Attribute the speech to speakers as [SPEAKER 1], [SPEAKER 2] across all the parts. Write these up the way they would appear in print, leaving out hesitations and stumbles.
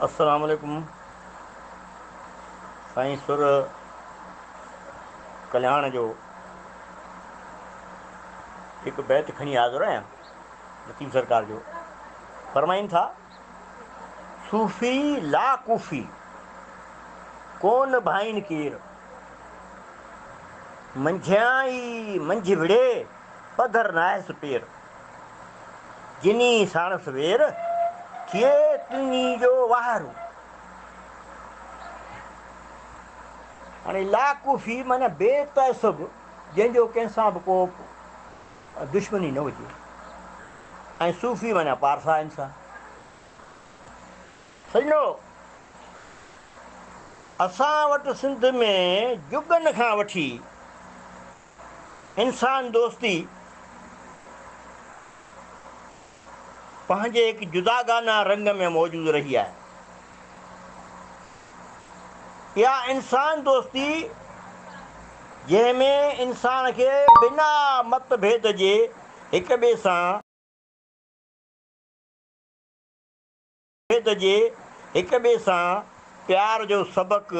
[SPEAKER 1] السلام عليڪم سائين سر ڪلياڻ جو هڪ بيت کڻي حاضر آهيان لطيف سرڪار جو فرمائن ٿا صوفي لا ڪوفي ڪون ڀائين ڪير منجهيان ئي منجهه وڙهي پڌر ناهيس پير جني ساڻس وير، ٿئي تني جو واهرو. هاڻي لا ڪوفي معنيٰ بي تعصب، جنهن جو ڪنهن سان به ڪو دشمني نه هجي ۽ صوفي معنيٰ پارسا انسان. سڄڻو! اسان وٽ سنڌ ۾ جڳن کان وٺي انسان دوستي پنهنجي هڪ جداگانه رنگ ۾ موجود رهي آهي. اها انسان دوستي جنهن ۾ انسان کي بنا مت ڀيد جي هڪ ٻئي سان. ڀيد جي هڪ ٻئي سان پيار جو سبق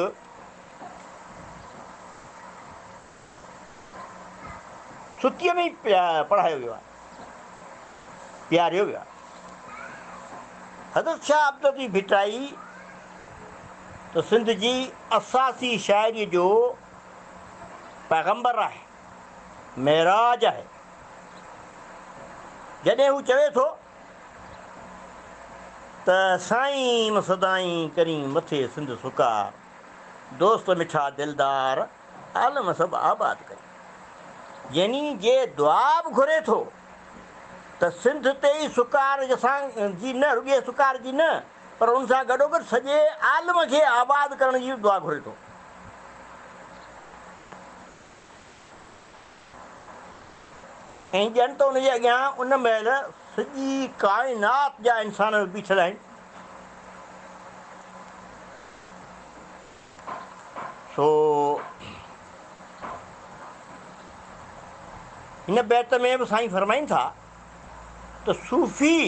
[SPEAKER 1] ستيء ۾ ئي پڙهايو ويو آهي، پياريو ويو آهي. حضرت شاهه عبداللطيف ڀٽائي ته سنڌ جي اساسي شاعريء جو پيغمبر آهي، معراج آهي. جڏهن هو چوي ٿو. ته سائين سدائين ڪرين مٿي سنڌ سڪار، دوست مٺا دلدار عالم سڀ آباد ڪرين. يعني جي دعا به گهري ٿو ته سنڌ تي ئي سڪار سان جي نه رڳي سڪار جي نه پر ان سان گڏوگڏ سڄي عالم کي آباد ڪرڻ جي به دعا گهري ٿو. ۽ ڄڻ ته ان جي اڳيان ان مهل سڄي ڪائنات جا انسان به بيٺل آهن. سو هن بيت ۾ به سائين فرمائين ٿا ته صوفي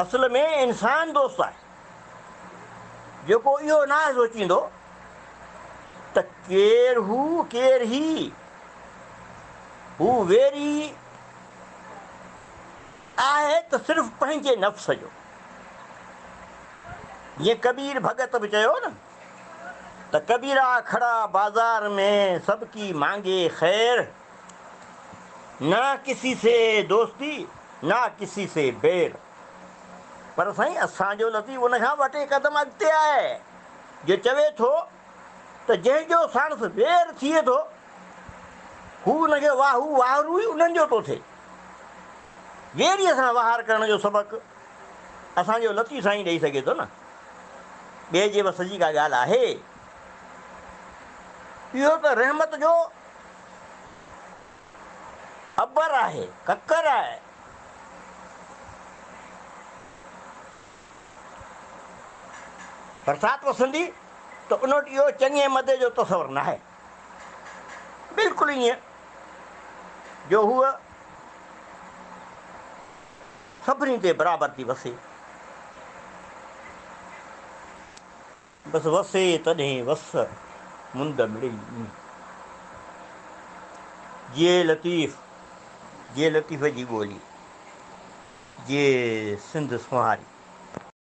[SPEAKER 1] اصل ۾ انسان دوست آهي. جيڪو اهو ناهي سوچيندو ته ڪير هو ڪير هي، هو ويري آهي ته صرف پنهنجي نفس جو. جيئن ڪبير ڀڳت به چيو نه ته ڪبيرا کڙا بازار ۾ سڀ ڪي مانگي خير، نا ڪسي سي دوستي نا ڪسي سي بير. پر سائين اسان جو لطيف ان کان ٻه ٽي قدم اڳتي آهي جو چوي ٿو ته جنهن جو ساڻس وير ٿئي ٿو هو ان کي واهو واهرو ئي انهن جو ٿو ٿئي. ويريء سان واهر ڪرڻ جو سبق اسان جو لطيف سائين ڏئي سگهي ٿو نه ٻئي جي وس جي ڪا ڳالهه آهي. اهو ته رحمت جو ابر آهي، ڪڪر آهي. برسات وسندي ته ان وٽ اهو چڱي مدي جو تصور ناهي. بلڪل ائين جو هوء سڀني تي برابر ٿي وسي. بس وسي تڏهن وس، مند مڙئي ائين. جيئي لطيف، جيئي لطيف جي ٻولي، جيئي سنڌ سونهاري.